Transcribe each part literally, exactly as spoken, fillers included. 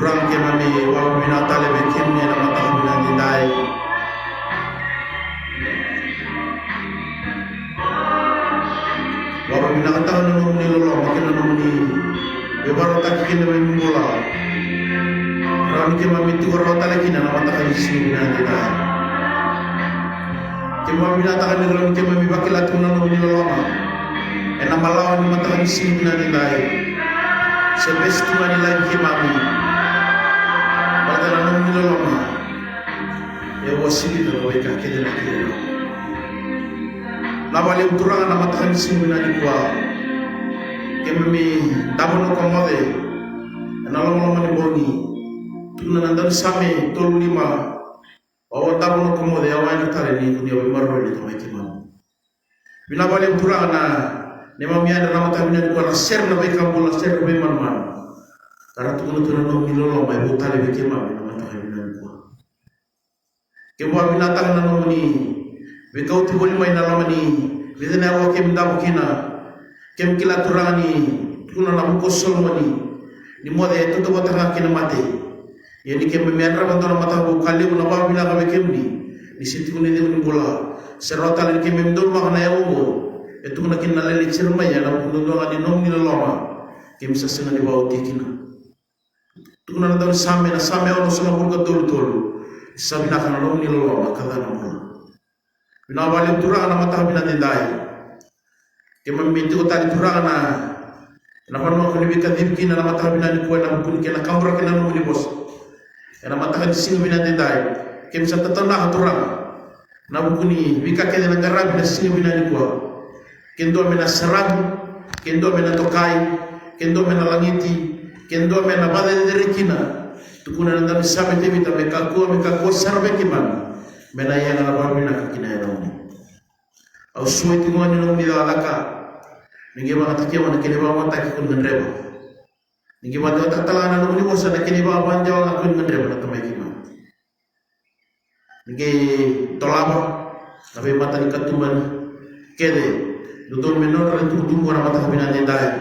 Turaga, keimami vakavinavinaka tale vei kemuni ena mataka vinaka edaidai. Vakavinavinakataka na nomuni loloma kei na nomuni veivakarautaki kina vei keimami bula. Rawa ni keimami tiko rawa tale kina ena mataka ni siga vinaka edaidai. Keimami vakavinavinakataka ni rawa ni keimami vakila tu na nomuni loloma ena malawa ni mataka ni siga vinaka edaidai. Se bese tu ga ni laivi keimami baleta na nomuni loloma e uasivita na veika kece na kena. Vinaka vakalevu Turaga na mataka ni siga vinaka nikua. Keimami davo na noqu moce ena lomaloma ni bogi. Tukuna na daunisame tolu lima: Au a davo na noqu moce, au a yadra tale ni kua ni veimaroroi na Tamai keimami. Vinaka vakalevu Turaga na neimami yadra na mataka vinaka nikua, na sere na veika bula, na sere na veimanumanu. Ka ra tukuna tu na nomuni loloma e vou tale vei keimami ena mataka vinaka nikua. Keimami vakavinavinakataka na nomuni veikauti voli mai na loma ni vica na aua keimami davo kina. Keimami kila Turaga ni tukuna na vuku o Solomoni ni moce e tautauvata ga kei na mate. Ia ni keimami yadrava e dua na mataka vou, ka levu na vakavinavinaka vei kemuni ni se tiko ni cegu ni bula. Se rawa tale ni keimami donumaka na yavu oqo e tukuna kina na lele i Jeremaia, na vuku duadua ga ni nomuni loloma keimami sa sega ni vakaotia kina. Tukuna na daunisame ena Same ono, sagavulu ka tolu, tolu: Sa vinaka na nomuni loloma ka ca na bula. Vinaka vakalevu Turaga na mataka vinaka edaidai. Keimami tiko tale Turaga na, na vanua ko ni veikacivi kina na mataka vinaka nikua ena vuku ni kena kaburaki na nomuni vosa ena mataka ni siga vinaka edaidai. Keimami sa tataunaka Turaga na vuku ni veika kece na qaravi na siga vinaka nikua. Ke dua me na saravi, ke dua me na dokai, ke dua me na lagiti, ke dua me na vacerecerei kina. Tukuna na daunisame Tevita, me kakua, me kakua sara vei keimami me na yaga na vakavinaka ki na yacamuni. Au suai tiko ga ni nomuni cakacaka. Ni qai vakayagataki au na kena ivakavakayagataki ko ni gadreva. Ni qai vakadeitaka tale ga na nomuni vosa na kena ivakavakadewa ga ko ni gadreva na Tamai keimami. Ni qai dolava na veimatanikatuba kece, dodonu me nodra na itubutubu na mataka vinaka edaidai.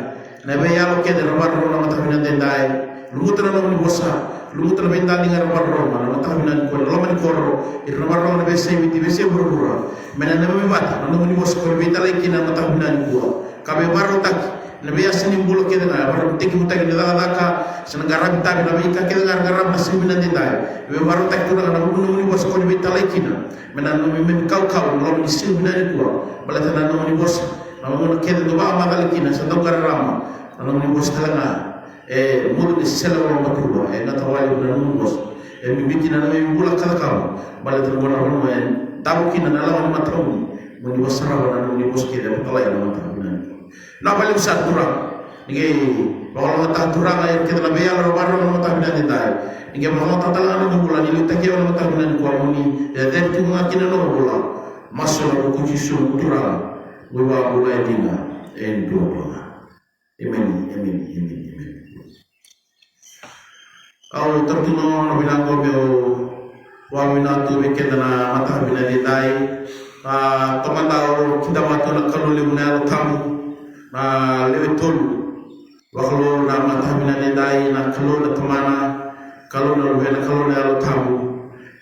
Na veiyalo kece ra vakarorogo na mataka vinaka edaidai. Lumuta na nomuni vosa, lumuta na veidaliga ra vakarorogo na mataka vinaka nikua, na loma ni koro, ira na vakarorogo na veiyasai Viti, veiyasai vuravura. Me na nanumi vata na nomuni vosa ko ni veitalai kina na mataka vinaka nikua. Ka veivakarautaki na veiyasa ni bula kece ga, e vakarau tekivutaki na cakacaka se na qaravi tavi, na veika kece ga ra qarava na siga vinaka edaidai. Veivakarautaki Turaga na vuku ni nomuni vosa ko ni veitalai kina. Me na nomuni kaukauwa na loma ni siga vinaka nikua baleta na nomuni vosa. Na gauna kece dau vakamacala kina, sa dau qararama na nomuni vosa tale ga. E mudu ni sele vakabatuba, e gata vakalevu na nomuni vosa. E bibi kina na nomuni bula ka cakava baleta na gauna e davo kina na lawa ni matamuni. Mo ni vakasarava na nomuni vosa kece e vakatulai na mataka vinaka nikua. Vinaka vakalevu sara Turaga. Ni qai vakalougatataka Turaga e kece na veiyalo ra vakarorogo na mataka vinaka edaidai. Ni qai vakalougatataka tale ga na noqu bula ni liutaki au na mataka vinaka nikua, mo ni cecere tiko ga kina na noqu bula. Masu ena vuku i Jisu noqu Turaga, noqu iVakabula e dina e duadua ga. Emeni, emeni, emeni, emeni. Au taura tu na gauna vinaka oqo meu vakavinavinaka tu vei keda na mataka vinaka edaidai. A, taumada au kidavaka tu na Kalou levu na Yalo Tabu, na lewe tolu vakalou na mataka vinaka edaidai, na Kalou na Tamana, Kalou na Luvena, Kalou na Yalo Tabu.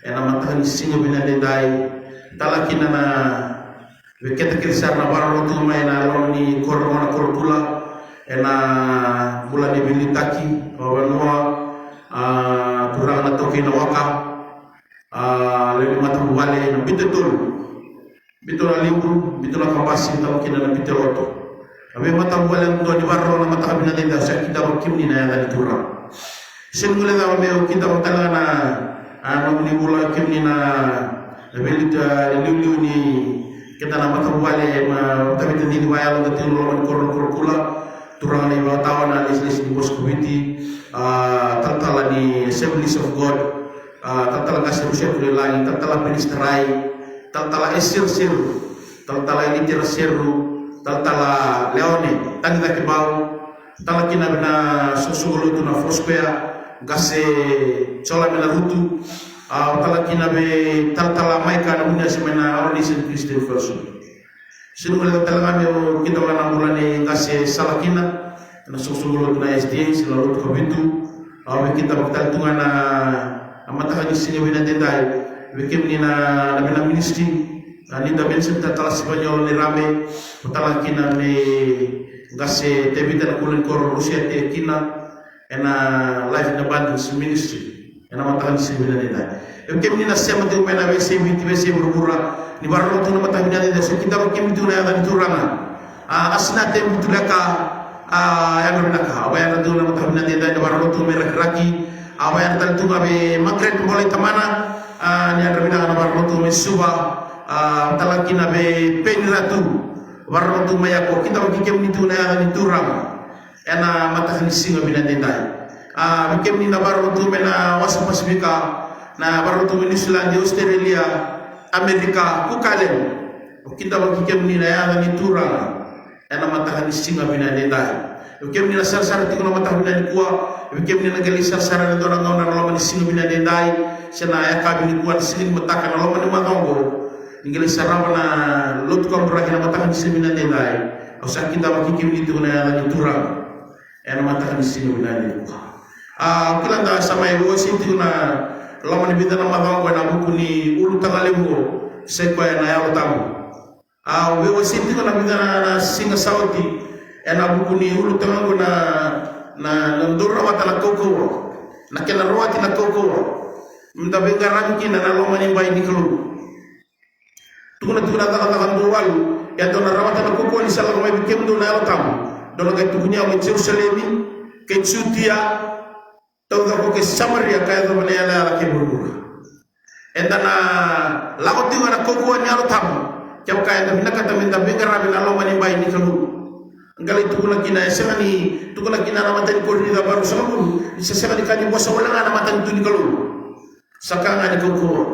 Ena mataka ni siga vinaka edaidai, tala kina na Vei keda kece sara na vakarorogo tiko mai ena loma ni koro, na koro tula, ena bula ni veiliutaki vakavanua, a, turaga na taukei na waka, a, lewe ni matavuvale, na bitu e tolu, bitu na libu, bitu na kabasi, tau kina na bitu e lotu. Na veimatavuvale yadua ni vakarorogo na mataka vinaka edaidai, au sa kidavaki kemuni na yaca ni Turaga. Sega ni guilecava meu kidavaka tale ga na, a, nomuni bula kemuni na, na veiliutaki, a, liuliu ni keda na matavuvale, na matavuvale ni vakayalo eda tiko ena loma ni koro, koro tula, turaga na ivakatawa na lesilesi ni Bose ko Viti, a, talatala ni Assemblies of God, a, talatala Qase Rusetu Leilagi, talatala Pinisita Rai, talatala Esir Seru, talatala Elitira Seru, talatala Leone Tagicake Bau, tala kina vei na soqosoqo lotu na Foursquare, Qase Jolame Narutu, a, tala kina vei talatala Maika na vuniasi mai na Our Nation Christian Fellowship. Sega ni guilecava tale ga meu kidavaka na bula ni Qase Salakina, na soqosoqo lotu na S D A, se na Lotu Kavitu, Au vei keda vakatale tu ga na, na mataka ni siga vina daidai. Vei kemuni na, na vina ministry, na ni da mention ta tala siva ni olo ni rame, matala kina me gase Tevita na kula ni koro Rusia te kina, ena Life in Abundance Ministry. Ena mataka ni siga vina daidai. Vei kemuni na sema tiko mai na veisei Viti, veisei vuravura, ni varau tu na mataka vina daidai, se kida vei kemuni tu na yaca ni Turaga. A, asina te butuleka, a, yadra vinaka. Au yadra tu na mataka vina daidai, ni varau tu mai Rakiraki. Au yadra tale tu ga vei Margaret Bolai Tamana, a, ni yadra vinaka na varau tu mai Suva. A, tala kina vei Peni Ratu, varau tu mai Yako. Kida vei kemuni tu na yaca ni Turaga. Ena mataka ni siga vina daidai. A, vei kemuni na varau tu mai na wasa Pasifika, na varau tu mai Niusiladi, Australia, Amerika, Kukalem. Au kida vei kemuni na yaca ni Turaga. Ena mataka ni siga vina daidai. Vei kemuni na sarasara tiko na mataka vina nikua, vei kemuni na qai lai sarasara ena dua na gauna na loma ni siga vina daidai, se na yakavi nikua na siga ni mataka na loma ni macawa oqo. Ni qai lai sarava na lotu kaburaki na mataka ni siga vina daidai. Au sa kida vei kemuni tiko na yaca ni Turaga. Ena mataka ni siga vina nikua. A, au kila da sa mai wasei tiko na loma ni vica na macawa oqo ena vuku ni ulutaga levu oqo, sa i koya na Yalo Tabu. A, au veiwasei tiko na vica na, na siga sa oti ena vuku ni ulutaga oqo na, na, na dou rawata na kaukauwa. Na kena rawati na kaukauwa. Me da veiqaravi kina na loma ni bai ni Kalou. Tukuna tiko na Cakacaka dua walu, e dua na rawata na kaukauwa ni sa lako mai vei kemudou na Yalo Tabu. Dou na qai tukuni au mai Jerusalemi, kei Jutia, taucoko kei Samaria, ka yacova na iyalayala kei vuravura. Eda na lako tiko ena kaukauwa ni Yalo Tabu kevaka eda vinakata me da veiqaravi na loma ni bai ni Kalou. Qai lai tukuna kina, e sega ni tukuna kina na imatai ni Korinica va, ruasagavulu, ni sa sega ni ka ni vosa wale ga na matanitu ni Kalou. Sa ka ga ni kaukauwa.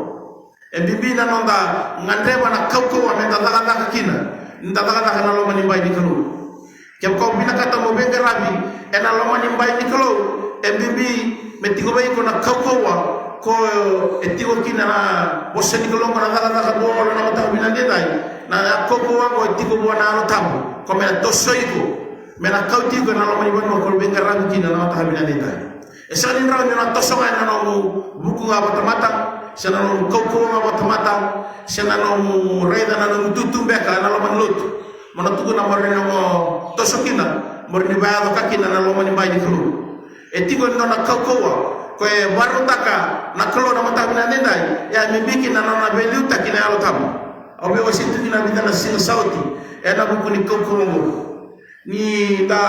E bibi na noda gadreva na kaukauwa me da cakacaka kina, ni da cakacaka na loma ni bai ni Kalou. Kevaka o vinakata mo veiqaravi ena loma ni bai ni Kalou, e bibi me tiko vei iko na kaukauwa ko e tiko kina na vosa ni Kalou, na Cakacaka dua walu na mataka vina daidai. Na kaukauwa ko e tiko vua na Yalo Tabu, ko me na toso iko, me na kauti iko ena loma ni vanua ko veiqaravi kina na mataka vina daidai. E sega ni rawa ni o na toso ga ena nomu vuku ga vakatamata, se na nomu kaukauwa ga vakatamata, se na nomu raica na nomu itutu beka ena loma ni lotu. Mo na tukuna mo rawa ni mo toso kina, mo rawa ni vakayaco ka kina na loma ni bai ni Kalou. E tiko e dua na kaukauwa ko e vakarautaka na Kalou na mataka vina daidai, e a bibi kina na nona veiliutaki na Yalo Tabu. Au veiwasei tiko na vica na siga sa oti ena vuku ni kaukauwa oqo. Ni da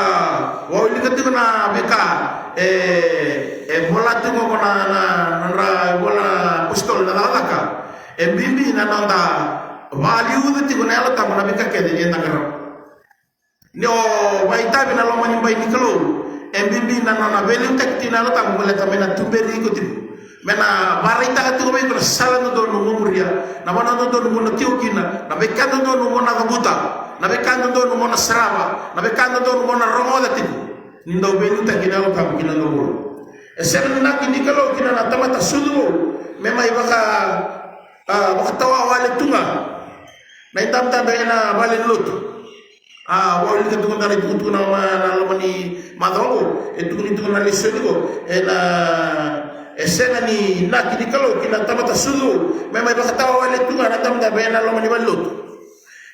wilika tiko na veika e, e vola tiko qo na, na, na nodra vola na apositolo na Cakacaka. E bibi na noda vakaliuca tiko na Yalo Tabu na veika kece eda qarava. Ni o vakaitavi na loma ni bai ni Kalou, e bibi na nona veiliutaki tiko na Yalo Tabu baleta me na tuberi iko tiko. Me na vakaraitaka tiko vei iko na sala dodonu mo muria, na vanua dodonu mo na tiko kina, na veika dodonu mo na cavuta, na veika dodonu mo na sarava, na veika dodonu mo na rogoca tiko. Ni dau veiliutaki na Yalo Tabu ki na nomu bula. E sega ni inaki ni Kalou kina na tamata sucu vou me mai vaka, a, vakatawa wale tu ga na idabedabe ena vale ni lotu. A, au wilika tu ga na itukutuku na ma-, na loma ni macawa oqo, e tukuni tu ga na lesoni oqo, ena, e sega ni inaki ni Kalou ki na tamata sucu me mai vakatawa wale tu ga na idabedabe ena loma ni vale ni lotu.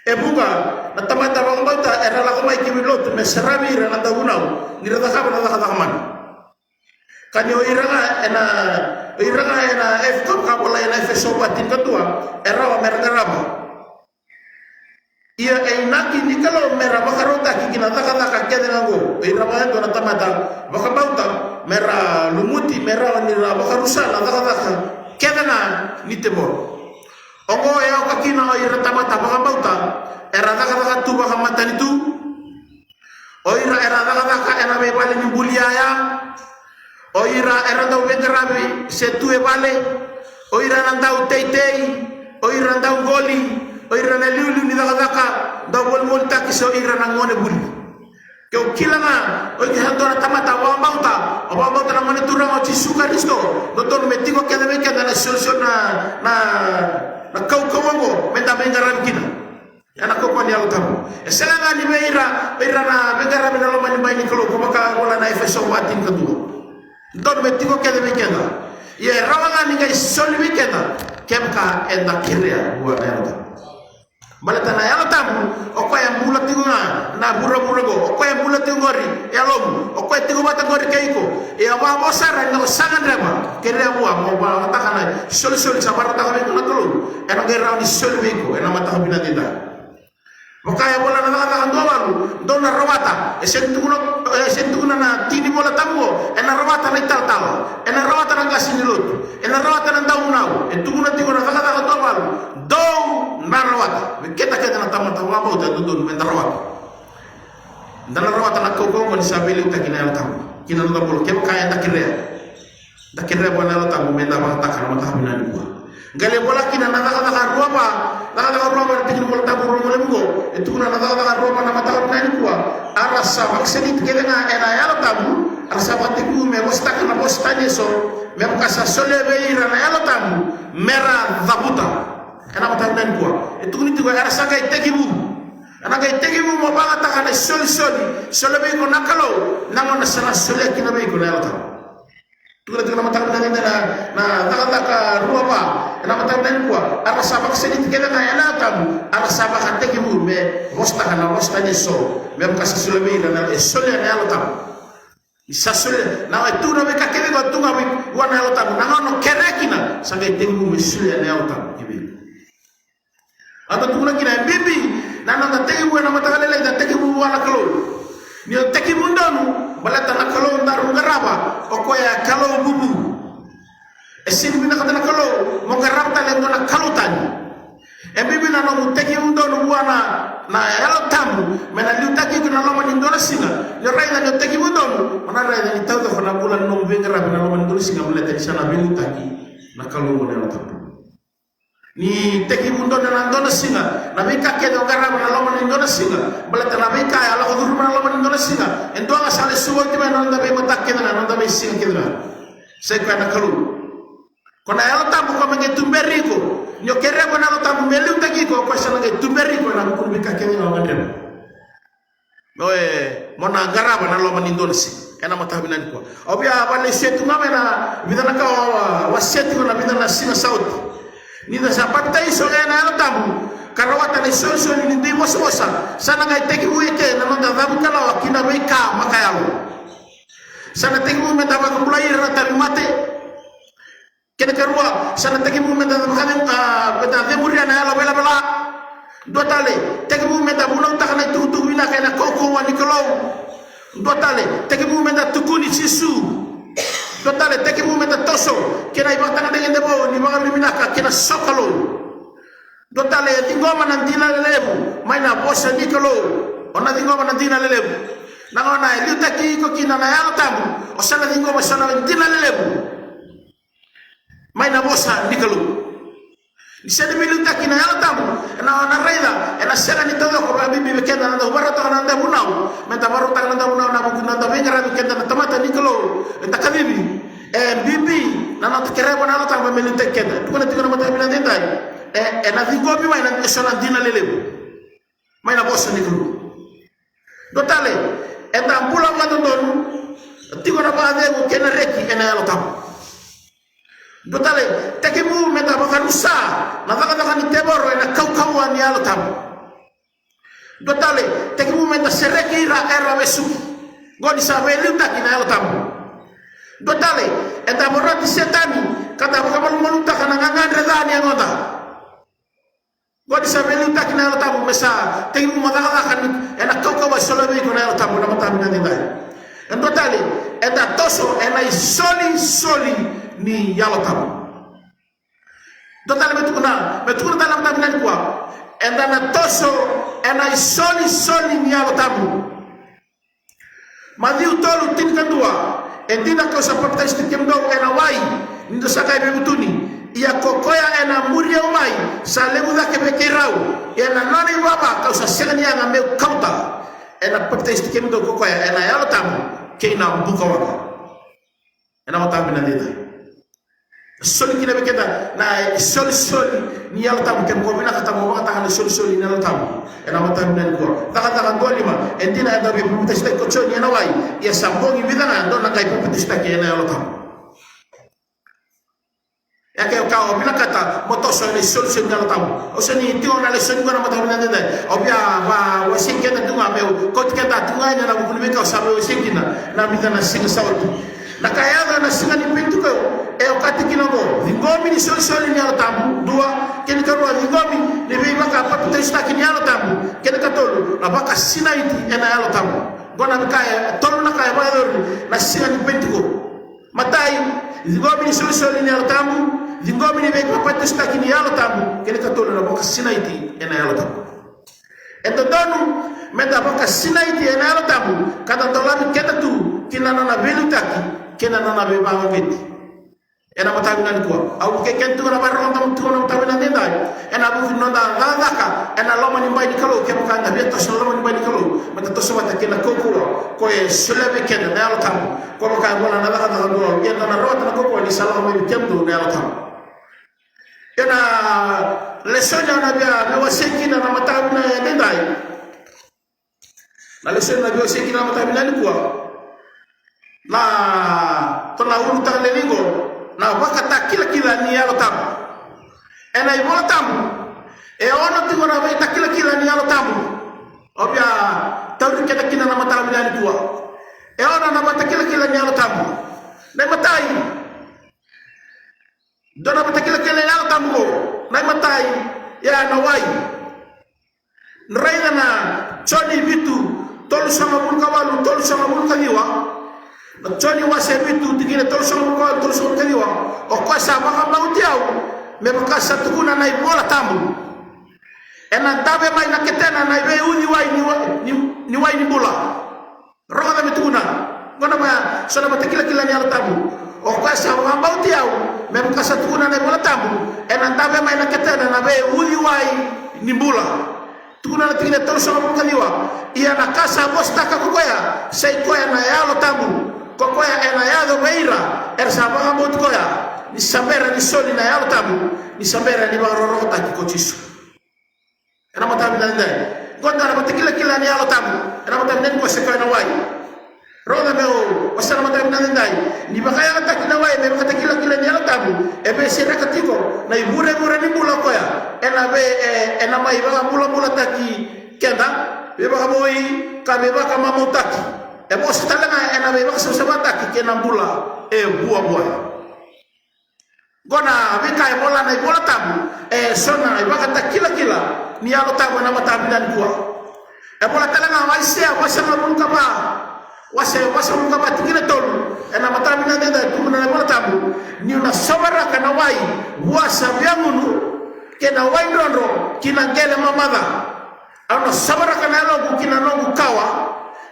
E vuqa na tamata vakabauta era lako mai ki vei lotu me saravi ira na dauvunau ni ra cakava na cakacaka mana. Ka ni o ira ga ena, o ira ga ena F-, ka vola ena Efeso va tinikadua, e rawa me ra qarava. Ia e inaki ni Kalou me ra vakarautaki ki na cakacaka kece ga oqo. O ira vakayadua na tamata vakabauta me ra lumuti, me rawa ni ra vakarusa na cakacaka kece ga ni tevoro. Oqo e oka kina o ira tamata vakabauta era cakacaka tu vakamatanitu. O ira era cakacaka ena veivale ni buli yaya. O ira era dau veiqaravi se tu e vale. O ira na dau teitei. O ira na dau qoli. O ira na liuliu ni cakacaka, dau volivolitaki, se o ira na gone vuli. Ke o kila ga o iko e dua na tamata vakabauta, o vakabauta na Gone Turaga o Jisu Karisito, dodonu me tiko kece vei keda na isolisoli, na, na, na kaukauwa oqo me da veiqaravi kina. Ena kaukauwa ni Yalo Tabu. E sega ga ni vei ira, vei ira na veiqaravi na loma ni bai ni Kalou, ko vaka vola na Efeso va tinikadua. Dodonu me tiko kece vei keda. Ia e rawa ga ni qai soli vei keda kevaka eda kerea vua na Yalo Tabu. Baleta na Yalo Tabu, o koya e bula tiko ga na vuravura qo, o koya e bula tiko qori e yalomu, o koya e tiko vata qori kei iko. Ia vavo sara ni o sa gadreva, kerea vua, mo vakataka na isolisoli sa vakarautaka vei iko na Kalou, ena qai rawa ni soli vei iko ena mataka vinaka edaidai. Vaka e vola na Cakacaka dua walu, dou na rawata, e sega ni tukuna, e sega ni tukuna na tiki ni Vola Tabu qo, ena rawata na italatala, ena rawata na qase ni lotu, ena rawata na dauvunau, e tukuna tiko na Cakacaka dua walu, dou na rawata. Vei keda kece na tamata vakabauta e dodonu meda rawata. Da na rawata na kaukauwa ni sa veiliutaki na Yalo Tabu ki na noda bula kevaka eda kerea. Da kerea vua na Yalo Tabu meda vakataka na mataka vinaka nikua. Qai lai vola kina na Cakacaka rua va, Cakacaka rua va na tiki ni Vola Tabu rua na levu qo. E tukuna na Cakacaka rua va na mataka vinaka nikua. A ra sa vakasinaiti kece ga ena Yalo Tabu, a ra sa vakatekivu me vosataka na vosa tani eso, me vaka sa solia vei ira na Yalo Tabu me ra cavuta. Ena mataka vinaka nikua. E tukuni tiko era sa qai tekivu. Ena qai tekivu mo vakataka na isolisoli, solia vei iko na Kalou, na gauna sa na solia kina vei iko na Yalo Tabu. Tukuna tiko na mataka vinaka nikua na, na Cakacaka rua va, ena mataka vinaka nikua, a ra sa vakasinaiti kece ga ena Yalo Tabu, a ra sa vakatekivu me vosataka na vosa tani eso, me vaka sa solia vei ira na, e solia na Yalo Tabu. Ni sa solia, na e tu na veika kece qo tu ga vei, vua na Yalo Tabu, na gauna o kerea kina, sa qai tekivu me solia na Yalo Tabu ki vei iko. A da tukuna kina e bibi na noda tekivu ena mataka lailai, da tekivu vua na Kalou. Ni o tekivu donu, baleta na Kalou daru qarava, o koya e Kalou vuvu. E sega ni vinakata na Kalou mo qarava tale e dua na kalou tani. E bibi na nomu tekivu donu vua na, na Yalo Tabu, me na liutaki iko na loma ni dua na siga. Ni o raica ni o tekivu donu, o na raica ni taucoko na bula ni nomu veiqaravi na loma ni dua na siga, baleta ni sa na veiliutaki na Kalou na Yalo Tabu. Ni tekivu donu ena dua na siga na veika kece o qarava na loma ni dua na siga, baleta na veika e a lako curuma na loma ni dua na siga, e dua ga sa lesu oti mai na noda veimataka kece ga, na noda veisiga kece ga. Sa i koya na Kalou. Ko na Yalo Tabu ko me qai tuberi iko. Ni o kerea vua na Yalo Tabu me liutaki iko, o koya sa na qai tuberi iko ena vuku ni veika kece ga o gadreva. Mo e, mo na qarava na loma ni dua na siga. Ena mataka vinaka nikua. Au via vale se tu ga mai na vica na ka au a, au a se tu na vica na siga sa oti. Ni da sa papitaiso ena Yalo Tabu, ka rawata na isolisoli ni dui vosavosa, sa na qai tekivu eke na noda cavuikalawa ki na veika vakayalo. Sa na tekivu meda vakabulai ira na tauvimate. Kena karua, sa na tekivu meda vakace-, a, meda cemuria na yalo velavela. Dua tale, tekivu meda vunautaka na itukutuku vinaka ena kaukauwa ni Kalou. Dua tale, tekivu meda tukuni Jisu. Dua tale, tekivu meda toso kei na ivakatagedegede vou ni vakavinavinaka kei na sokalou. Dua tale, e ciqoma na dina lelevu mai na vosa ni Kalou. O na ciqoma na dina lelevu. Na gauna e liutaki iko kina na Yalo Tabu, o sa na ciqoma eso na dina lelevu mai na vosa ni Kalou. Ni sega ni veiliutaki na Yalo Tabu, ena, o na raica ena sega ni taucoko vakabibi vei keda na noda vakarautaka na noda vunau, meda vakarautaka na noda vunau ena vuku ni noda veiqaravi keda na tamata ni Kalou eda kacivi. E bibi na noda kerea vua na Yalo Tabu me liutaki keda. Tukuna tiko na mataka vinaka edaidai, e, ena ciqomi mai na, eso na dina lelevu mai na vosa ni Kalou. Dua tale, eda bula vakadodonu, tiko na vakacegu kei na reki ena Yalo Tabu. Dua tale, tekivu meda vakarusa na cakacaka ni tevoro ena kaukauwa ni Yalo Tabu. Dua tale, tekivu meda sereki ira era vesuki. Qo ni sa veiliutaki na Yalo Tabu. Dua tale, eda vorati Setani ka da vakamalumalumutaka na gagadre ca ni yagoda. Qo ni sa veiliutaki na Yalo Tabu me sa tekivu mo cakacaka ni ena kaukauwa e solia vei iko na Yalo Tabu ena mataka vinaka edaidai. E dua tale, eda toso ena isolisoli ni Yalo Tabu. Dua tale me tukuna, me tukuna tale na mataka vinaka nikua, eda na toso ena isolisoli ni Yalo Tabu. Maciu tolu tinikadua. E dina kau sa papitaisotaki kemudou ena wai ni dou sa qai veivutuni. Ia ko koya ena muri au mai sa levu cake vei keirau, ia na nona ivava kau sa sega ni yaga meu kauta. Ena papitaisotaki kemudou ko koya ena Yalo Tabu kei na bukawaqa. Ena mataka vinaka edaidai. soli kina vei keda na isolisoli ni Yalo Tabu. Ke mo vinakata mo vakataka na isolisoli ni Yalo Tabu ena mataka vinaka nikua, Cakacaka dua lima. E dina eda veipapitaisotaki ko Joni ena wai, ia sa bogi vica ga dou na qai papitaisotaki ena Yalo Tabu. E ke ka o vinakata mo toso ena isolisoli ni Yalo Tabu. Au sega ni tiko na lesoni qo na mataka vinaka edaidai. Au via vakawasei keda tu ga meu kauti keda tu ga ena vuku ni veika au sa veiwasei kina na vica na siga sa oti. Na ka e yaco ena siga ni Penitiko e okati kina qo: ciqomi ni isolisoli ni Yalo Tabu, dua. Kena ikarua, ciqomi ni veivakapapitaisotaki ni Yalo Tabu. Kena ikatolu, na vakasinaiti ena Yalo Tabu. Qo na veika e tolu na ka e vakayacori na siga ni Penitiko. Matai, ciqomi ni isolisoli ni Yalo Tabu. Ciqomi ni veivakapapitaisotaki ni Yalo Tabu. Kena ikatolu, na vakasinaiti ena Yalo Tabu. E dodonu meda vakasinaiti ena Yalo Tabu ka da dolavi keda tu ki na nona veiliutaki kei na nona veivakauqeti. Ena mataka vinaka nikua, au vukei keda tu na vakarorogo tu na mataka vinaka edaidai ena vuku ni noda cakacaka ena loma ni bai ni Kalou. Kevaka eda via toso ena loma ni bai ni Kalou, meda toso vata kei na kaukauwa ko e solia vei keda na Yalo Tabu. Ko vaka e vola na Cakacaka dua: ia dou na rawata na kaukauwa ni sa lako mai vei kemudou na Yalo Tabu. Ena lesoni au na via veiwasei kina na mataka vinaka edaidai, na lesoni na veiwasei kina na mataka vinaka nikua, na, tou na ulutaga levu qo, na vakatakilakila ni Yalo Tabu. Ena iVola Tabu e ono tiko na vakatakilakila ni Yalo Tabu. Au via tauri keda kina na mataka vinaka nikua. E ono na vakatakilakila ni Yalo Tabu. Na imatai, dua na vakatakilakila ni Yalo Tabu qo. Na imatai, ia na wai. Raica na Joni vitu, tolusagavulu ka walu, tolusagavulu ka ciwa. Na Joni wase vitu, tikina tolusagavulu ka walu, tolusagavulu ka ciwa. O koya sa vakabauti au, me vaka sa tukuna na iVola Tabu, ena dave mai na ketena na veiuciwai ni wa-, ni, ni wai ni bula. Rogoca me tukuna. Qo na va-, so na vakatakilakila ni Yalo Tabu. O koya sa vakabauti au, me vaka sa tukuna na iVola Tabu, ena dave mai na ketena na veiuciwai ni bula. Tukuna na tikina tolusagavulu ka ciwa: ia na ka sa vosataka ko koya, sa i koya na Yalo Tabu, ko koya ena yaco vei ira era sa vakabauti koya, ni sa bera ni soli na Yalo Tabu, ni sa bera ni vakarokorokotaki ko Jisu. Ena mataka vinaka edaidai, qo dua na vakatakilakila ni Yalo Tabu. Ena mataka vinaka nikua, se koya na wai. Rogoca meu wasea na mataka vinaka edaidai, ni vakayagataki na wai me vakatakilakila ni Yalo Tabu, e veisereka tiko na ivurevure ni bula o koya ena vei, e, ena mai vakabulabulataki keda, veivakavoui ka veivakamamautaki. E vosa tale ga ena veivakasavasavataki kei na bula e vuavuai. Qo na veika e vola na iVola Tabu, e so na ivakatakilakila ni Yalo Tabu ena mataka vinaka nikua. E vola tale ga o Aisea, wase vasagavulu ka va, wase vasagavulu ka va, tikina tolu, ena mataka vinaka edaidai, e tukuna na iVola Tabu: niu na sovaraka na wai vua sa via gunu, kei na wai drodro ki na qele mamaca. Au na sovaraka na yaloqu ki na noqu kawa,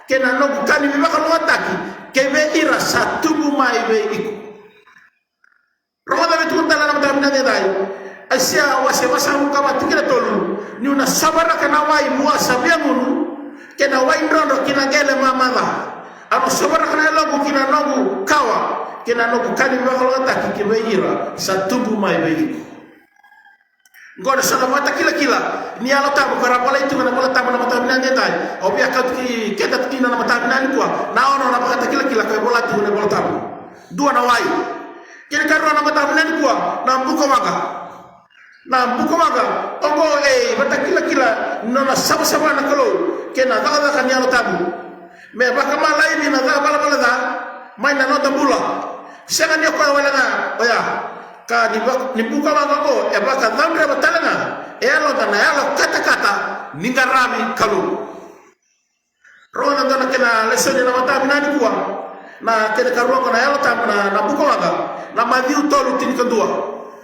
kei na noqu ka ni veivakalougatataki ki vei ira sa tubu mai vei iko. Rogoca me tukuna tale na mataka vinaka edaidai. Aisea wase vasagavulu ka va, tikina tolu: niu na sovaraka na wai vua sa via gunu, kei na wai drodro ki na qele mamaca. Au na sovaraka na yaloqu ki na noqu kawa, kei na noqu ka ni veivakalougatataki ki vei ira sa tubu mai vei iko. Qo na so na vakatakilakila ni Yalo Tabu ka ra volai tu ena iVola Tabu na mataka vinaka edaidai. Au via kauti keda tu kina na mataka vinaka nikua na ono na vakatakilakila ka vola tu ena iVola Tabu. Dua na wai. Kena ikarua na mataka vinaka nikua, na bukawaqa. Na bukawaqa, oqo e vakatakilakila ni nona savasava na Kalou kei na cakacaka ni Yalo Tabu me vakamalaivi na ca, valavala ca mai na noda bula. Sega ni o koya wale ga oya, ka ni va-, ni bukawaqa oqo e vakacaudreva tale ga e yaloda na yalo katakata ni qaravi Kalou. Rogoca dua na kena lesoni na mataka vinaka nikua. Na kena ikarua oqo na Yalo Tabu, na, na bukawaqa. Na Maciu tolu tinikadua.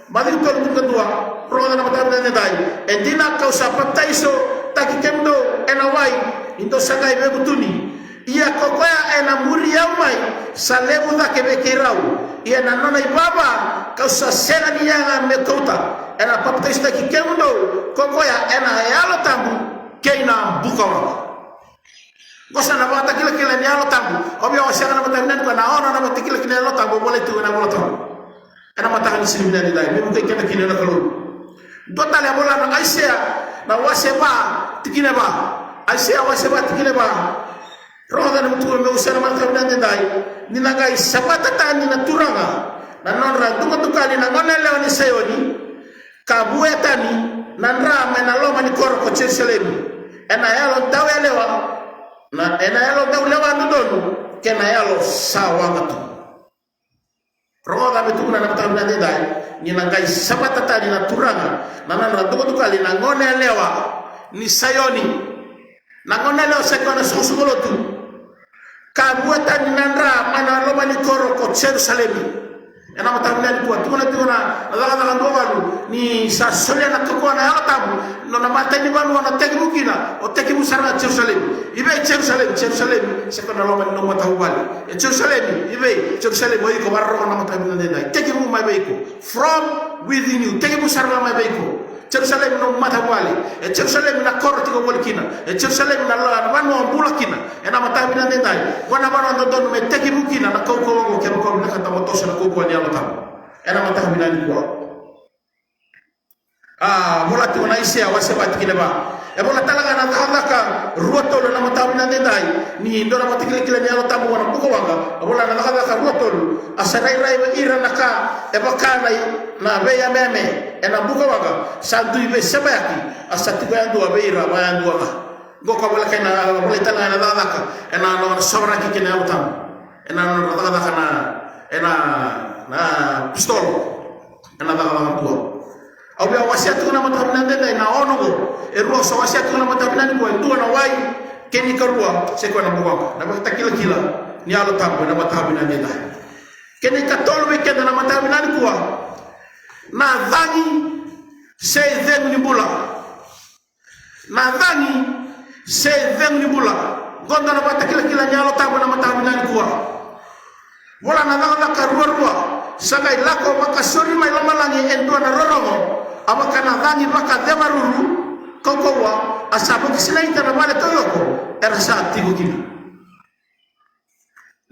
Maciu tolu tinikadua. Rogoca na mataka vinaka edaidai. E dina kau sa papitaisotaki kemudou ena wai, ni dou sa qai veivutuni. Ia ko koya ena muri au mai sa levu cake vei keirau. Ia na nona ivava kau sa sega ni yaga me kauta. Ena papitaisotaki kemudou ko koya ena Yalo Tabu kei na bukawaqa. Qo sa na vakatakilakila ni Yalo Tabu. Au via wasea na mataka vinaka nikua na ono na vakatakilakila ni Yalo Tabu, volai tu ena iVola Tabu. Ena mataka ni siga vinaka edaidai, me vukei keda kina na Kalou. Dua tale a vola na Aisea, na wase va, tikina va. Aisea wase va, tikina va. Rogoca na mutuka meu sema na mataka vinaka edaidai. Ni na qai savata tani na Turaga na nodra dukadukali na gone yalewa ni Saioni, ka vuya tani na dra mai na loma ni koro ko Jerusalemi, ena yalo dau yalewa, na, ena yalo dau lewa dodonu, kei na yalo sa waqa tu. Rogoca me tukuna na mataka vinaka edaidai, ni na qai savata tani na Turaga na nodra dukadukali na gone yalewa ni Saioni. Na gone yalewa sa i koya na soqosoqo lotu. Ka vuya tani na dra mai na loma ni koro ko Jerusalemi. Ena mataka vinaka nikua, tukuna tiko na Cakacaka dua walu, ni sa solia na kaukauwa na Yalo Tabu, nona matai ni vanua o na tekivu kina, o tekivu sara ga Jerusalemi. I vei Jerusalemi? Jerusalemi sa i koya na loma ni nomu matavuvale. E Jerusalemi, i vei? Jerusalemi, o iko vakarorogo na mataka vinaka edaidai. Tekivu mai vei iko. From within you. Tekivu sara ga mai vei iko. Jerusalemi nomu matavuvale. E Jerusalemi na koro tiko voli kina. E Jerusalemi na la, na vanua o bula kina. Ena mataka vinaka edaidai, qo na vanua dodonu me tekivu kina na kaukauwa oqo, kevaka o vinakata mo toso ena kaukauwa ni Yalo Tabu. Ena mataka vinaka nikua. A, vola tiko na Aisea wase va, tikina va. E vola tale ga na Cakacaka rua tolu ena mataka vinaka edaidai, ni dua na vakatakilakila ni Yalo Tabu vua na buka waqa. A vola na Cakacaka rua tolu, a sa rairai vei ira na ka e vaka na, na veiyameyame ena buka waqa, sa dui veisemayaki, a sa tiko yadua vei ira vakayadua ga. Qo ka voleka ena, volai tale ga ena Cakacaka, ena nona sovaraki kei na Yalo Tabu. Ena nona Cakacaka na, ena, na apositolo. Ena Cakacaka dua. Au via wasea tiko na mataka vinaka edaidai na ono qo. E rua au sa wasea tiko na mataka vinaka nikua, e dua na wai, kena ikarua sa i koya na buka waqa. Na vakatakilakila ni Yalo Tabu ena mataka vinaka edaidai. Kena ikatolu vei keda na mataka vinaka nikua, na cagi se icegu ni bula. Na cagi se icegu ni bula. Qo dua na vakatakilakila ni Yalo Tabu ena mataka vinaka nikua. Vola na Cakacaka rua rua, sa qai lako vakasauri mai lomalagi e dua na rorogo, a vaka na cagi vakacevaruru kaukauwa, a sa vakasinaita na vale taucoko era sa tiko kina.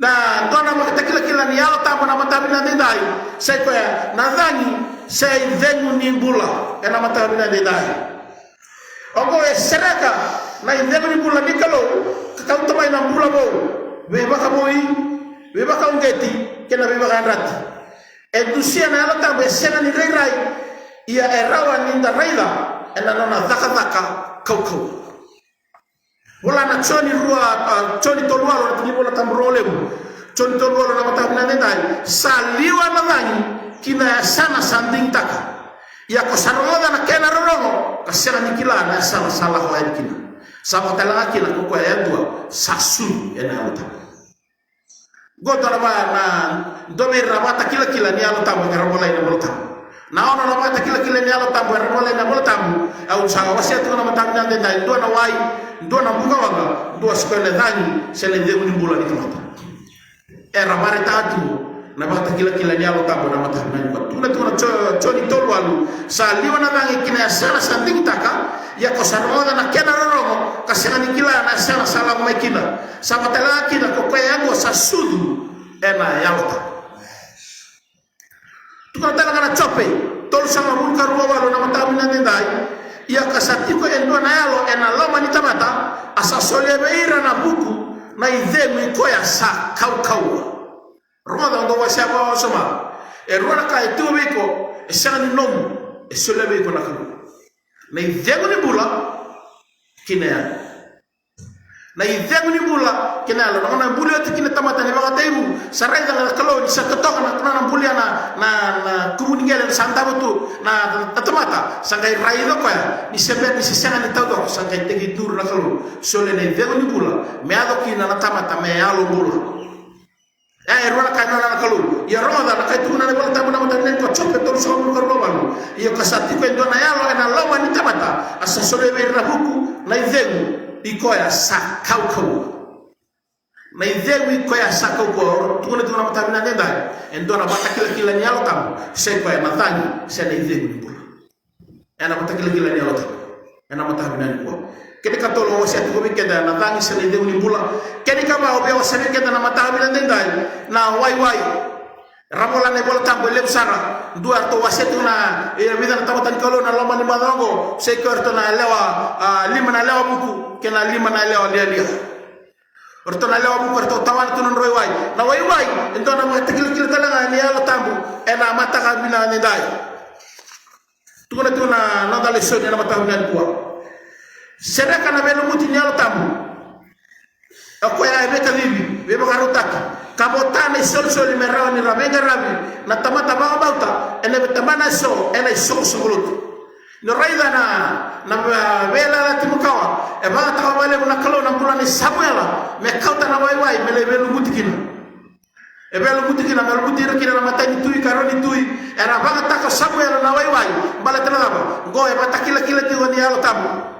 Na dua na vakatakilakila ni Yalo Tabu ena mataka vinaka edaidai, sa i koya na cagi se icegu ni bula ena mataka vinaka edaidai. Oqo e sereka na icegu ni bula ni Kalou, ka kauta mai na bula vou, veivakavoui, veivakauqeti kei na veivakayadrati. E dusia na Yalo Tabu e sega ni rairai, ia e rawa ni da raica ena nona cakacaka kaukauwa. Vola na Joni rua, a, Joni tolu walu, na tikinivolatabu rogo levu. Joni tolu walu ena mataka vinaka edaidai, sa liwa na cagi ki na yasana sa digitaka. Ia ko sa rogoca na kena rorogo, ka sega ni kila na yasana sa lako yani kina. Sa vakatalega kina ko koya yadua sa sucu ena Yalo Tabu. Qo dua na va, na dua vei ira na vakatakilakila ni Yalo Tabu era volai ena iVolatabu. Na ono na vakatakilakila ni Yalo Tabu era volai ena iVolatabu. Au sa wasea tiko ena mataka vinaka edaidai, dua na wai, dua na bukawaqa, dua sa i koya na cagi se na icegu ni bula ni tamata. Era vakaraitaka tiko na vakatakilakila ni Yalo Tabu ena mataka vinaka nikua. Tukuna tiko na Jo-, Joni tolu walu, sa liwa na cagi ki na yasana sa digitaka, ia ko sa rogoca na kena rorogo, ka sega ni kila na yasana sa lako mai kina. Sa vakatalega kina ko koya yadua sa sucu ena Yalo Tabu. Tukuna tale ga na Jope tolusagavulu ka rua walu ena mataka vinaka edaidai, ia ka sa tiko e dua na yalo ena loma ni tamata, a sa solia vei ira na vuku, na icegu i koya sa kaukauwa. Rogoca, au dau wasea vakawasoma. E rua na ka e tiko vei iko, e sega ni nomu, e solia vei iko na Kalou. Na icegu ni bula kei na yalo. Na icegu ni bula kei na yalo. Na gauna e buli oti kina na tamata ni vakatekivu, sa raica na Kalou ni sa totoka na, na, na bulia na, na, na kuvu ni qele sa davo tu na, na tamata, sa qai raica o koya ni se bera ni se sega ni taucoko, sa qai tekiduru na Kalou, solia na icegu ni bula me yaco kina na tamata me yalo bula. E, e rua na ka e nona na Kalou. Ia rogoca na ka e tukuna na iVolatabu ena mataka vinaka nikua, Jope tolusagavulu ka rua walu. Ia ka sa tiko e dua na yalo ena loma ni tamata, a sa solia vei ira na vuku, na icegu i koya sa kaukauwa. Na icegu i koya sa kaukauwa. Tukuna tiko ena mataka vinaka edaidai, e dua na vakatakilakila ni Yalo Tabu, sa i koya na cagi se na icegu ni bula. Ena vakatakilakila ni Yalo Tabu ena mataka vinaka nikua. Kena ikatolu au wasea tiko vei keda na cagi se na icegu ni bula. Kena ikava au via wasea vei keda ena mataka vinaka edaidai, na waiwai. Ra vola na iVola Tabu e levu sara. Dua eratou wasea tu na, e vica na tamata ni Kalou na loma ni macawa oqo, se ko eratou na lewa, a, lima na lewa vuku kei na lima na lewa lialia. Eratou na lewa vuku eratou tawana tu na nodra waiwai. Na waiwai e dua na vakatakilakila tale ga ni Yalo Tabu ena mataka vinaka ni dai. Tukuna tu na noda lesoni ena mataka vinaka nikua. Sereka na veilumuti ni Yalo Tabu. O koya e veikacivi, veivakarautaki ka vota na isolisoli me rawa ni ra veiqaravi na tamata vakabauta ena veitabana eso ena isoqosoqo lotu. Ni raica na, na ve-, veiyalayalati makawa e vakataka vakalevu na Kalou na bula nei Samuela me kauta na waiwai me lai veilumuti kina. E veilumuti kina, me lumuti ira kina na matai ni tui, karua ni tui. Era vakataka Samuela na waiwai. Baleta na cava? Qo e vakatakilakila tiko ni Yalo Tabu.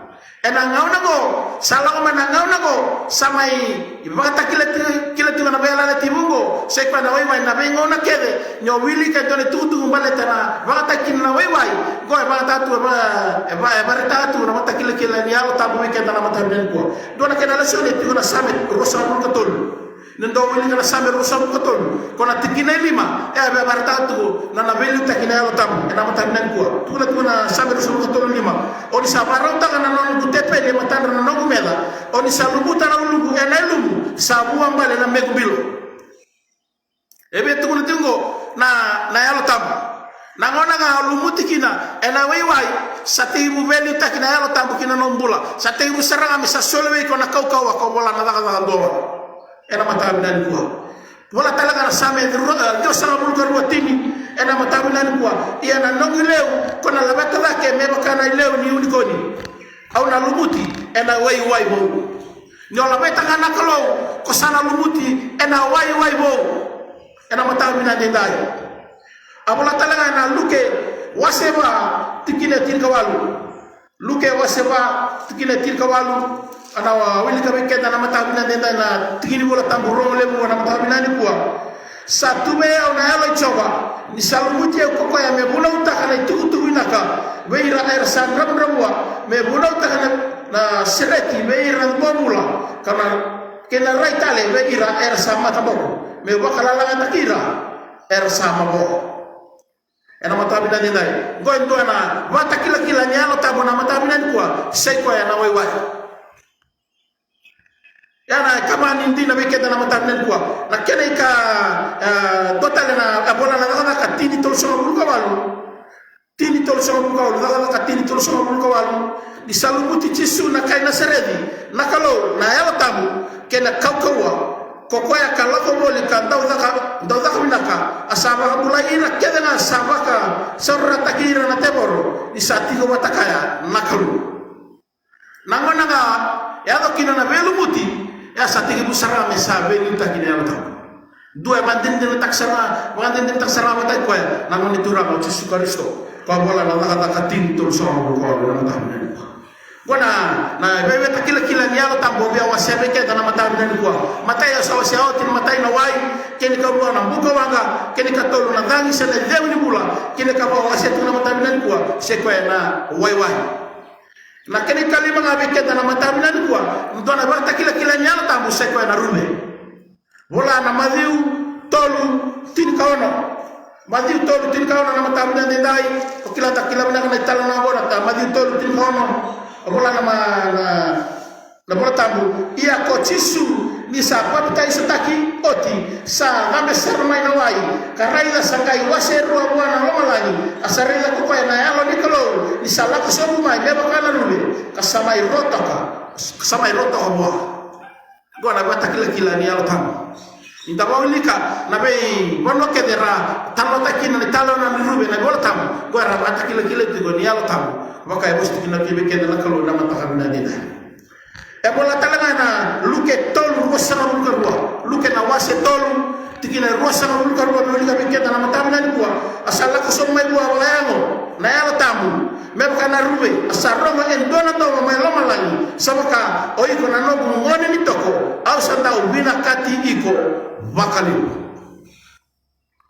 Ena gauna qo, sa lako mai na gauna qo, sa mai vakatakilakila tiko na veiyalayalati vou qo. Sa i koya na waiwai na veigauna kece ni o wilika e dua na itukutuku baleta na vakataki kina na waiwai. Qo e vakataka tu, e va-, e va-, e vakaraitaka tu na vakatakilakila ni Yalo Tabu vei keda na mataka vinaka nikua. Dua na kena lesoni e tiko na Same ruasagavulu ka tolu. Ni dou wilika na Same ruasagavulu ka tolu, ko na tikina e lima, e a vakaraitaka tiko na, na veiliutaki na Yalo Tabu ena mataka vinaka nikua. Tukuna tiko na Same ruasagavulu ka tolu, lima: O ni sa vakarautaka na noqu tepeli e matadra na noqu meca, o ni sa luvuta na uluqu ena ilumu, sa vuabale na mequ bilo. E via tukuna tiko qo na, na Yalo Tabu. Na gauna ga o lumuti kina ena waiwai, sa tekivu veiliutaki na Yalo Tabu ki na nomu bula. Sa tekivu sara ga me sa soli vei iko na kaukauwa ko vola na cakacaka dua ena mataka vinaka nikua. Vola tale ga na Same rua, e, ciwasagavulu ka rua, tini, ena mataka vinaka nikua: Ia na noqu ileu ko na laveta cake me vaka na ileu ni unikoni. Au na lumuti ena waiwai vou. Ni o laveta ga na Kalou, ko sa na lumuti ena waiwai vou. Ena mataka vinaka ni dai. A vola tale ga ena Luke wase va, tikina e tinikawalu. Luke wase va, tikina e tinikawalu. Ena wilika vei keda na mataka vinaka ni dai na tiki ni Vola Tabu rogo levu ena mataka vinaka nikua. Sa tu vei au na Yalo i Jiova, ni sa lumuti au ko koya me vunautaka na itukutuku vinaka vei ira era sa dravudravua, me vunautaka na, na sereki vei ira na duavula, ka na, kei na rai tale vei ira era sa mataboko, me vakalalagataki ira era sa mavoa. Ena mataka vinaka ni dai. Qo e dua na vakatakilakila ni Yalo Tabu na mataka vinaka nikua, sa i koya na waiwai. Ia na ikava ni dina vei keda na mataka vinaka nikua. Na kena ika, e, dua tale na, e, vola na Cakacaka tini, tolusagavulu ka walu. Tini, tolusagavulu ka walu, Cakacaka tini, tolusagavulu ka walu. Ni sa lumuti Jisu na kai Nasareci na Kalou na Yalo Tabu kei na kaukauwa, ko koya ka lako voli ka dau caka, dau caka vinaka, a sa vakabulai ira kece ga sa vakasaurarataki ira na tevoro, ni sa tiko vata kaya na Kalou. Na gauna ga e yaco kina na veilumuti, e a sa tekivu sara me sa veiliutaki na Yalo Tabu. Dua e vakadinadinataki sara, vakadinadinataki sara vata kei koya na Gone Turaga o Jisu Karisito. Ko a vola na Cakacaka tini, tolusagavulu ka walu na mataka vinaka nikua. Qo na, na veivakatakilakila ni Yalo Tabu au via wasea vei keda na mataka vinaka nikua. Matai au sa wasea oti, na matai na wai, kena ikarua na bukawaqa, kena ikatolu na cagi se na icegu ni vula, kena ikava au wasea tu na mataka vinaka nikua, sa i koya na waiwai. Na kena ikalima ga vei keda na mataka vinaka nikua, dua na vakatakilakila ni Yalo Tabu sa i koya na Ruve. Vola na Maciu tolu, tinikaono. Maciu tolu, tinikaono na mataka vinaka ni dai. O kila, da kila vinaka na italanoa qo na ta, Maciu tolu, tinikaono. Vola na ma-, na, na Vola Tabu: Ia ko Jisu ni sa papitaisotaki oti, sa cabe sara mai na wai, ka raica sa qai wase rua vua na lomalagi, a sa raica ko koya na Yalo ni Kalou ni sa lako sobu mai me vaka na Ruve, ka sa mai ro toka, ka sa mai ro toka vua. Qo na vakatakilakila ni Yalo Tabu. Ni da vakawilika na veivanua kece ra talanoataki kina na italanoa ni Ruve na iVola Tabu, qo era vakatakilakila tiko ni Yalo Tabu. Vaka e vosa tiko kina vei keda na Kalou na mataka vinaka ni dai. E vola tale ga na Luke tolu, ruasagavulu ka rua. Luke na wase tolu, tikina e ruasagavulu ka rua, me wilika vei keda na mataka vinaka nikua. A sa lako sobu mai vua vakayago na Yalo Tabu me vaka na Ruve, a sa rogo e dua na domo mai lomalagi, sa vaka: O iko na noqu Gone ni toko, au sa dau vinakati iko vakalevu.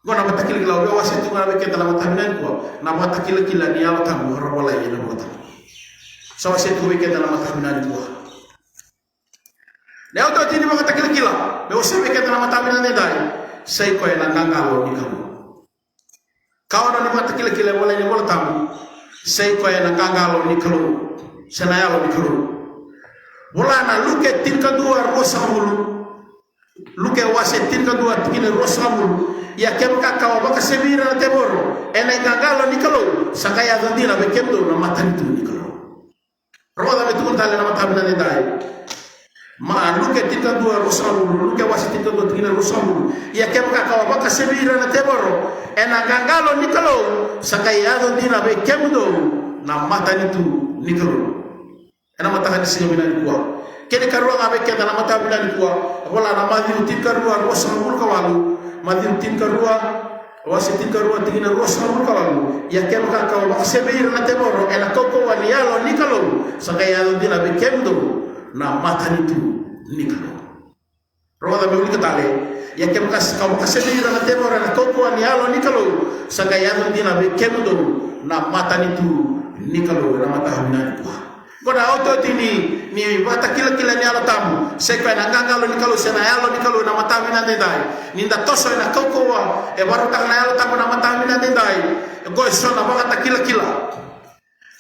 Qo na vakatakilakila au via wasea tiko ga vei keda na mataka vinaka nikua, na vakatakilakila ni Yalo Tabu era volai ena Vola Tabu. Sa wasea tiko vei keda na mataka vinaka nikua. Na iotioti ni vakatakilakila meu wasea vei keda na mataka vinaka ni dai, sa i koya na qaqalo ni Kalou. Ka ono ni vakatakilakila e volai ena iVola Tabu, sa i koya na qaqalo ni Kalou, se na Yalo ni Kalou. Vola na Luke tinikadua ruasagavulu, Luke wase tinikadua tikina ruasagavulu. Ia kevaka ka vakasevi ira na tevoro ena iqaqalo ni Kalou, sa qai yaco dina vei kemudou na matanitu ni Kalou. Rogoca me tukuna tale na mataka vinaka edaidai. Ma Luke tinikadua ruasagavulu, Luke wase tinikadua tikina ruasagavulu. Ia kevaka ka vakasevi ira na tevoro ena qaqalo ni Kalou, sa qai yaco dina vei kemudou na matanitu ni Kalou. Ena mataka ni siga vinaka nikua. Kena ikarua ga vei keda na mataka vinaka nikua, vola na Maciu tinikarua ruasagavulu ka walu. Maciu tinikarua, wase tinikarua tikina ruasagavulu ka walu. Ia kevaka ka vakasevi ira na tevoro ena kaukauwa ni Yalo ni Kalou, sa qai yaco dina vei kemudou na matanitu ni Kalou. Rogoca me wilika tale. Ia kevaka ka vakasevi ira na tevoro ena kaukauwa ni Yalo ni Kalou, sa qai yaco dina vei kemudou na matanitu ni Kalou. Ena mataka vinaka nikua. Qo na iotioti ni, ni vakatakilakila ni Yalo Tabu, se koya na qaqalo ni Kalou, se na Yalo ni Kalou, ena mataka vinaka edaidai. Ni da toso ena kaukauwa e vakarautaka na Yalo Tabu ena mataka vinaka edaidai. Qo e so na vakatakilakila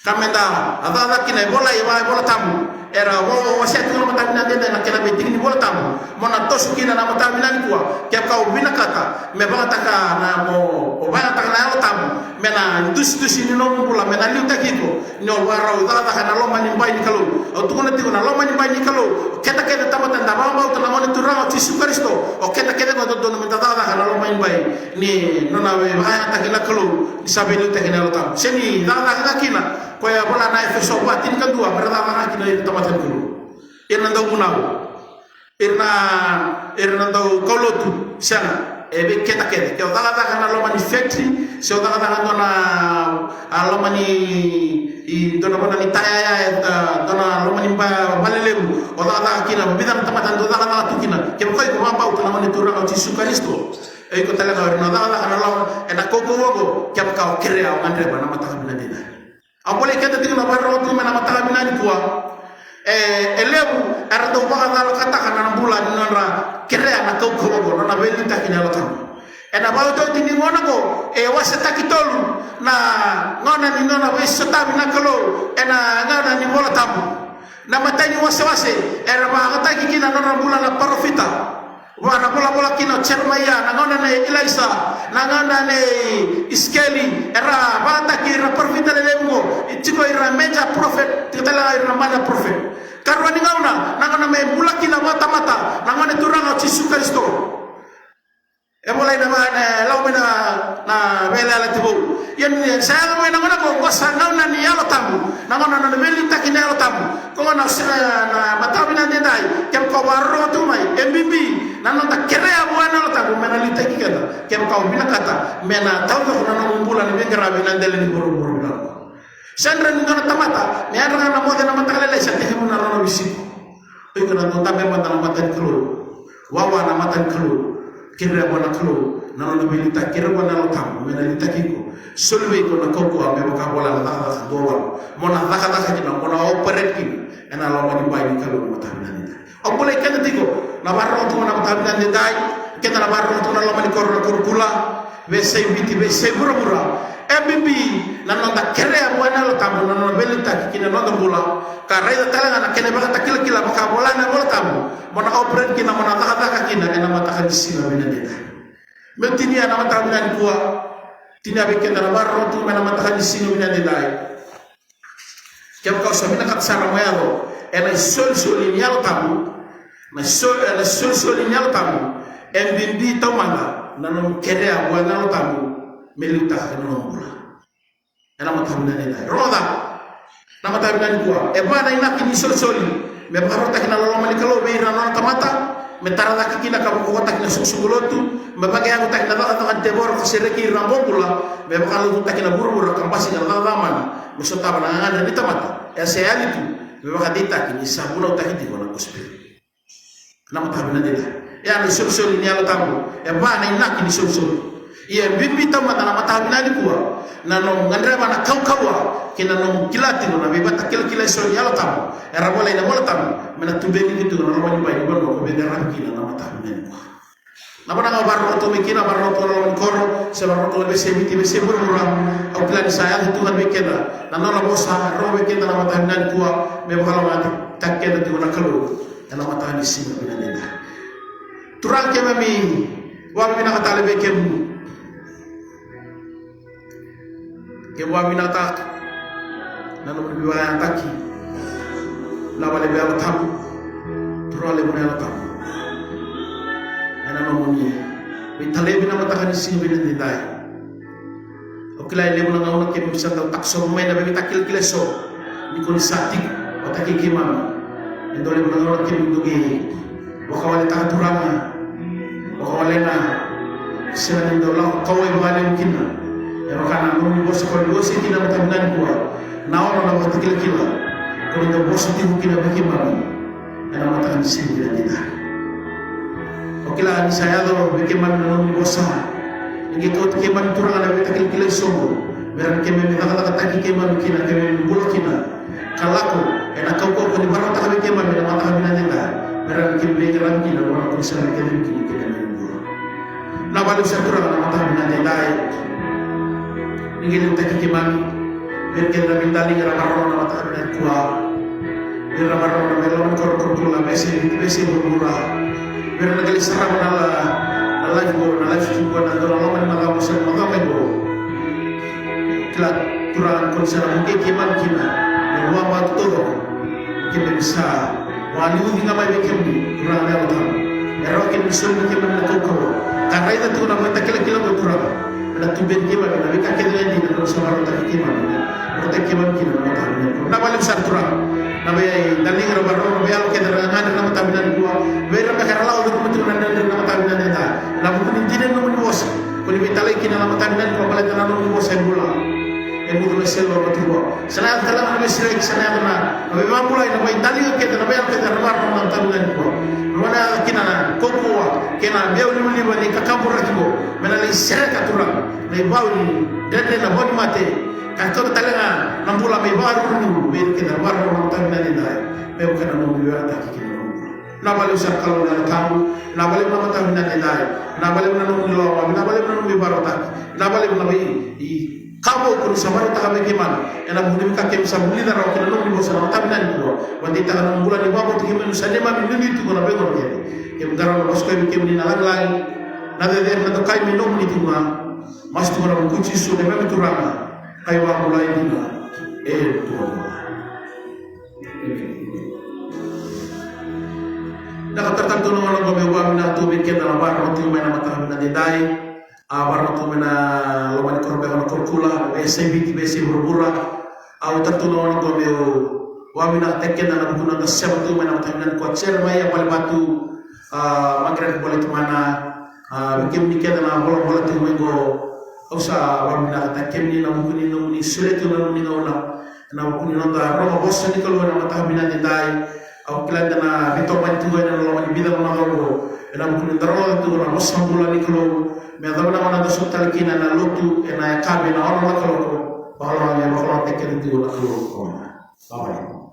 ka me da cakacaka kina e volai, e vaka e Vola Tabu. Era wa, wa, wasea tu ena mataka vinaka edaidai na kena veitiki ni Vola Tabu. Mo na toso kina ena mataka vinaka nikua, kevaka o vinakata me vakataka na mo, o vakataka na Yalo Tabu me na dusidusi ni nomu bula, me na liutaki iko ni o vakarau cakacaka ena loma ni bai ni Kalou. Au tukuna tiko na loma ni bai ni Kalou, o keda kece na tamata eda vakabauta na Gone Turaga o Jisu Karisito, o keda kece ga e dodonu me da cakacaka ena loma ni bai ni nona vakayagataki na Kalou, ni sa veiliutaki na Yalo Tabu. Se ni cakacaka ga kina, koya e vola na Efeso va tinikadua, me ra cakacaka kina ira na tamata ni Kalou. Ira na dauvunau, ira na, ira na daukaulotu, sega, e vei keda kece. Ke o cakacaka ena loma ni factory, se o cakacaka e dua na, a, loma ni, e dua na vanua ni tayaya, e, a, dua na loma ni ba, vale levu, o cakacaka kina, vica na tamata dau cakacaka tu kina. Kevaka o iko vakabauta na Gone Turaga o Jisu Karisito, o iko tale ga o ira na cakacaka ena loma, ena kaukauwa oqo, kevaka o kerea, o gadreva, ena mataka vinaka edaidai. Au bolei keda tiko na vakarorogo tiko mai ena mataka vinaka nikua. E, e levu era dau vakacalakataka na bula ni nodra kerea na kaukauwa oqo, nona veiliutaki na Yalo Tabu. Ena vakaotioti ni gauna oqo, e wasetaki tolu na gauna ni nona veisotavi na Kalou ena gauna ni Vola Tabu. Na imatai ni wasewase era vakayagataki kina na nodra bula na parofita. Vua na volavola kina o Jeremaia, na gauna nei Ilaisa, na gauna nei Isikeli, era vakataki ira na parofita lelevu qo, e tiko ira na major prophet, tiko tale ga ira na minor prophet. Karua ni gauna, na gauna me bula kina vakatamata na Gone Turaga o Jisu Karisito. E volai na, na, e lau mai na, na Veiyalayalati Vou. Ia ni sa yaco mai na gauna qo, qo sa gauna ni Yalo Tabu, na gauna na veiliutaki na Yalo Tabu. Ko gauna sa na, na mataka vinaka edaidai, kevaka o vakarorogo tu mai, e bibi na noda kerea vua na Yalo Tabu me na liutaki keda, kevaka o vinakata me na taucoko na nomu bula ni veiqaravi ena dela ni vuravura vinaka. Sa dredre ni dua na tamata me yadra ga na moce ena mataka lailai, sa tekivu na nona veisiko. O iko na dau dabe mada ena mata ni Kalou. Wawa ena mata ni Kalou. Kerea vua na Kalou na nona veiliutaki, kerea vua na Yalo Tabu me na liutaki iko. Soli vei iko na kaukauwa me vaka e vola ena Cakacaka dua walu, mo na cakacaka kina, mo na operate kina ena loma ni bai ni Kalou ena mataka vinaka edaidai. Au bolei keda tiko na vakarorogo tiko ena mataka vinaka edaidai, keda na vakarorogo tiko ena loma ni koro, na koro bula, veiyasai Viti, veiyasai vuravura. E bibi na noda kerea vua na Yalo Tabu na nona veiliutaki ki na noda bula, ka raica tale ga na kena ivakatakilakila vaka e vola ena iVola Tabu, mo na operate kina, mo na cakacaka kina ena mataka ni siga vinaka edaidai. Meu tinia ena mataka vinaka nikua, tinia vei keda na vakarorogo tiko mai ena mataka ni siga vinaka edaidai. Kevaka o sa vinakata sara mo yaco ena isolisoli ni Yalo Tabu, na iso-, ena isolisoli ni Yalo Tabu, e bibi taumada na nomu kerea vua na Yalo Tabu me liutaka na nomu bula. Ena mataka vinaka edaidai. Rogoca, na mataka vinaka nikua, e va na inaki ni isolisoli me vakarautaki na loloma ni Kalou vei ira na nona tamata, me tara cake kina ka vakaukauwataki na soqosoqo lotu, me vakayagotaki na cakacaka ni tevoro ka sereki ira na bobula, me vakalotutaki na vuravura ka basika na cakacaka mana, me sotava na gagadre ni tamata e a se yali tu, me vakadeitaki ni sa vunautaki tiko na kosipeli. Na mataka vinaka edaidai. Ia na isolisoli ni Yalo Tabu e va na inaki ni isolisoli. Ia e bibi taumada na mataka vinaka nikua na nomu gadreva na kaukauwa kei na nomu kila tiko na veivakatakilakila eso ni Yalo Tabu era volai ena iVola Tabu, me na tuberi iko tiko ena loma ni bai ni vanua ko veiqaravi kina ena mataka vinaka nikua. Na vanua ga vakarorogo tu mai kina, vakarorogo tu na loma ni koro, se vakarorogo tu na veiyasai Viti, veiyasai vuravura. Au kila ni sa yaco tu ga vei keda na nona vosa, rogo vei keda na mataka vinaka nikua, me vakalougatataki keda tiko na Kalou ena mataka ni siga vinaka nikua. Turaga keimami vakavinavinaka tale vei kemuni. Keimami vakavinavinakataka na nomuni vakayagataki na vale ni Yalo Tabu. Turaga levu na Yalo Tabu, ena nomuni veitalevi na mataka ni siga vinaka nikua. Au kila e levu na gauna keimami sa dau takosova mai na veivakatakilakila eso ni ko ni sa tiko vata kei keimami. E dua levu na gauna keimami dau qai vakawaletaka Turaga, vakawalena, sega ni dau lako kauwai vakalevu kina. E vaka na nomuni vosa ko ni vosa kina mataka vinaka nikua, na ono na vakatakilakila ko ni dau vosa tiko kina vei keimami ena mataka ni siga vinaka nikua. Au kila ni sa yaco vei keimami na nomuni vosa. Ni qai kauti keimami Turaga na veivakatakilakila eso oqo, me rawa ni keimami cakacakataki keimami kina, keimami bula kina, ka lako ena kaukauwa ko ni vakarautaka vei keimami ena mataka vinaka nikua. Me rawa ni keimami veiqaravi kina, me rawa ni keimami veiqaravi kina, keimami bula. Vinaka vakalevu sara Turaga na mataka vinaka nikua. Ni qai liutaki keimami, vei keda na veidaliga era vakarorogo na mataka vinaka nikua. Vei ira na vakarorogo mai loma ni koro, koro tula, veiyasai Viti, veiyasai vuravura. Vei ira na qai sarava na, na live qo, na live stream qo, ena dua na loma ni macawa se macawa mai qo. Kila Turaga ko ni sa na vukei keimami kina, na vua vakatotolo. Keimami sa vakaliuci ga mai vei kemuni Turaga na Yalo Tabu. E rawa kina ni soli vei keimami na kaukauwa ka raica tiko na vakatakilakila qo Turaga. Ena tuberi keimami na veika kece ga e dina ko ni sa vakarautaki keimami. Vakarautaki keimami kina na mataka vinaka nikua. Vinaka vakalevu sara Turaga na veidaliga era vakarorogo, na veiyalo kece era gadreva na mataka vinaka nikua. Vei ira beka era lako curuma tiko na dredre na mataka vinaka nikua. Ena vuku ni dina ni nomuni vosa ko ni veitalai kina na mataka vinaka nikua, baleta na nomuni vosa e bula. E mucu na selo na tukua. Sa na yaco tale ga na veisereki, sa na yaco na, na veivakabulai, na veidaliga kece, na veiyalo kece era vakarorogo na mataka vinaka nikua. Me na yaco kina na kaukauwa kei na veilivaliva ni kakaburaki qo. Me na lai sereka Turaga na ivau ni dredre, na vau ni mate. Ka kauta tale ga na bula me ivakaruru vei ira kece era vakarorogo na mataka vinaka nikua. Me vaka na nomuni veiyalayalati kei na nomuni bula. Vinaka vakalevu sara Kalou na Yalo Tabu. Vinaka vakalevu na mataka vinaka nikua. Vinaka vakalevu na nomuni loloma. Vinaka vakalevu na nomuni vakarautaki. Vinaka vakalevu na vei i ka vou ko ni sa vakarautaka vei keimami ena vuku ni veika keimami sa vulica rawa kina na nomuni vosa na mataka vinaka nikua. Vakadeitaka na nomu bula ni vakabauti keimami, sa neimami nuinui tiko na veigauna kece. Keimami qarava na vosa ko vei kemuni na lagilagi, na cecere, na dokai me nomuni tiko ga. Masu tiko ena vuku i Jisu neimami Turaga ka iVakabula e dina. E tu. Emeni. Na ka taratara tu na gauna qo meu vakavinavinaka tu vei keda na vakarorogo tiko mai na mataka vinaka nikua. A vakarorogo tiko mai na loma ni koro beka, na koro tula, veiyasai Viti, veiyasai vuravura. Au taratara tu na gauna qo meu vakavinavinakataki keda na vuku ni noda sema tu mai na mataka vinaka nikua, Jeremaia Balevatu, a, Makereti Boletimana, a, vei kemuni kece na volavola tiko mai qo. Au sa vakavinavinakataki kemuni na vuku ni nomuni solia tu na nomuni gauna ena vuku ni noda rogo vosa ni Kalou ena mataka vinaka nikua. Au kila ni da na veitomani tiko ena loma ni vica na macawa qo ena vuku ni da rogoca tiko na vosa bula ni Kalou. Me yacova na gauna da sota tale kina ena lotu ena yakavi ena ono na kaloko. Vakalougatataki keda tiko na Kalou. Amen.